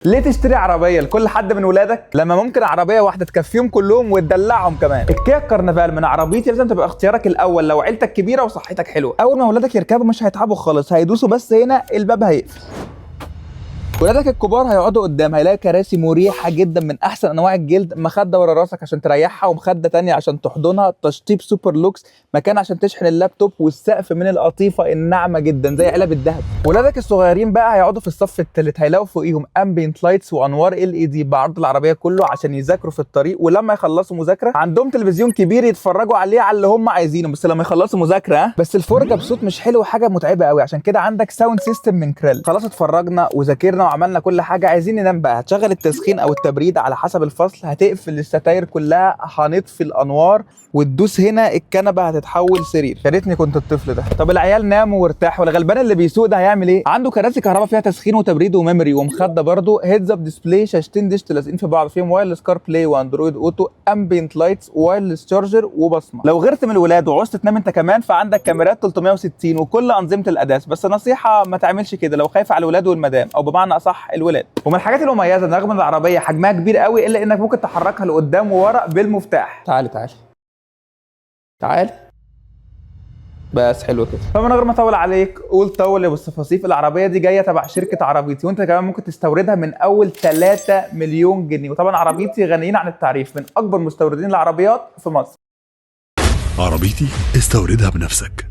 ليه تشتري عربية لكل حد من ولادك لما ممكن عربية واحدة تكفيهم كلهم وتدلعهم كمان؟ الكيا كارنفال من عربيتي لازم تبقى اختيارك الاول لو عيلتك كبيرة وصحتك حلوه. اول ما ولادك يركبوا مش هيتعبوا خالص، هيدوسوا بس هنا الباب هيقفل. ولادك الكبار هيقعدوا قدام، هيلاقي كراسي مريحه جدا من احسن انواع الجلد، مخده ورا راسك عشان تريحها ومخده تانية عشان تحضنها، تشطيب super lux، مكان عشان تشحن اللابتوب، والسقف من القطيفه الناعمة جدا زي علب الذهب. ولادك الصغيرين بقى هيقعدوا في الصف الثالث، هيلاقوا فوقيهم ambient lights وانوار LED بعرض العربية كله عشان يذاكروا في الطريق، ولما يخلصوا مذاكرة عندهم تلفزيون كبير يتفرجوا عليه على اللي هم عايزينه، بس لما يخلصوا مذاكره. ها؟ بس الفرجة بصوت مش حلو، حاجة متعبة قوي، عشان كده عندك sound system من كريل. خلاص اتفرجنا وذاكرنا وعملنا كل حاجه، عايزين ننام بقى. هتشغل التسخين او التبريد على حسب الفصل، هتقفل الستاير كلها، هنطفي الانوار، وتدوس هنا الكنبة هتتحول سرير. يا ريتني كنت الطفل ده. طب العيال ناموا وارتاحوا، الغلبان اللي بيسوق ده هيعمل ايه؟ عنده كراسي كهرباء فيها تسخين وتبريد و memory ومخده برده، heads up display، شاشتين digital لازقين في بعض فيهم wireless CarPlay و Android Auto، ambient lights، wireless charger وبصمه. لو غيرت من الولاد وعوزت تنام انت كمان فعندك كاميرات 360 وكل انظمة ال ADAS، بس نصيحة ما تعملش كده لو خايف على الولاد والمدام، او بمعنى اصح الولاد. ومن الحاجات المميزة ان رغم ان العربية حجمها كبير قوي الا انك ممكن تحركها لقدام وورا بالمفتاح. تعالي تعالي تعالي بس، حلو كده. فمن غير ما اطول عليك قول طول يا ابو الصفاصيف، العربية دي جاية تبع شركة عربيتي، وانت كمان ممكن تستوردها من اول 3 مليون جنيه. وطبعا عربيتي غنيين عن التعريف، من اكبر مستوردين العربيات في مصر. عربيتي، استوردها بنفسك.